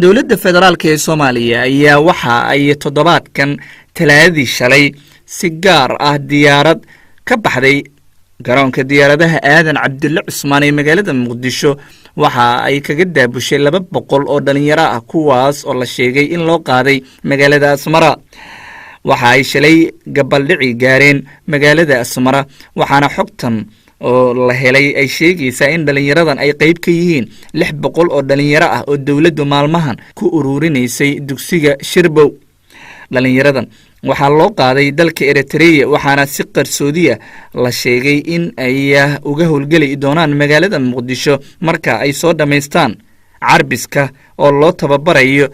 Dowladda federaalka ee Soomaaliya ayaa waxa ay toddobaadkan Talaadadii shalay si gaar ah diyaarad ka baxday garoonka diyaaradaha Aadan Cabdulle Cusmaan ee magaalada Muqdisho waxa ay kaga daabushay 200 oo dhalinyaro ah, kuwaas oo la sheegay in loo qaaday magaalada Asmara. Waxa ay shalay gabaldhici gaareen magaalada Asmara, waxaana xogtan oo la helay ay sheegaysaa in dhalinyaradan ay qayb ka yihiin 600 oo dhalinyaro ah oo dowladdu maalmahan ku ururinaysay dugsiga Shirbow. Dhalinyaradan waxaa loo qaaday dalka Eritreya, waxaana si qarsoodiya la sheegay in ay uga howlgeli doonaan magaalada Muqdisho marka ay soo dhammaystaan carbiska oo loo tababarayo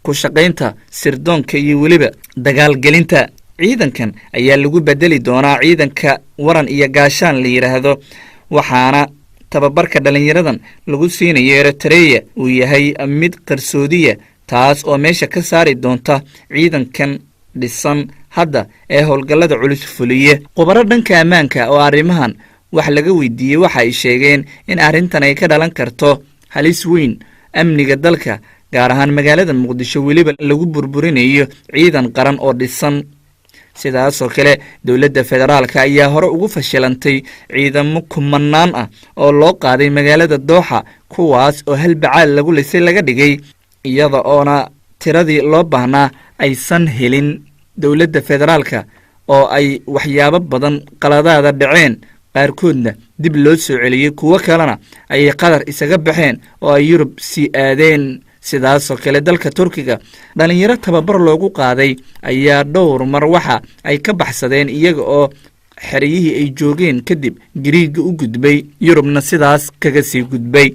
ku shaqaynta sirdoonka iyo weliba dagaalgelinta. Ciidankan ayaa lagu bedeli doonaa ciidanka Waran iyo Gaashaan la yidhaahdo, waxaana tababarka dhalinyaradan lagu siinayo Eritreya uu yahay mid qarsoodiya, taas oo meesha ka saari doonta ciidankan dhisan hadda ee howlgallada culus fuliye. Khubaro dhanka ammaanka oo arrimahan wax laga weydiiyey waxa ay sheegeen in arrintan ay ka dhalan karto halis weyn amniga dalka, gaar ahaan magaalada Muqdisho, weliba lagu burburinayo ciidan qaran oo dhisan. Sidaasoo kale, dowladda federaalka ayaa hore ugu fashilantay ciidamo kumanaan ah oo loo qaaday magaalada Dooxa, kuwaas oo halbacaad lagu lisay laga dhigay, iyada oona tiradii loo baahnaa aysan helin dowladda federaalka, oo ay waxyaabo badan qaladaada dhaceen, qaarkoodna dib loo soo celiyey, kuwo kalena ayay Qatar isaga baxeen oo ay Yurub sii aadeen. Sidaasoo kale, dalka Turkiga dhalinyaro tababar loogu qaaday ayaa dhowr mar waxa ay ka baxsadeen iyaga oo xeryihii ay joogeen, kadib Giriigga u gudbay, Yurubna sidaas kaga sii gudbay.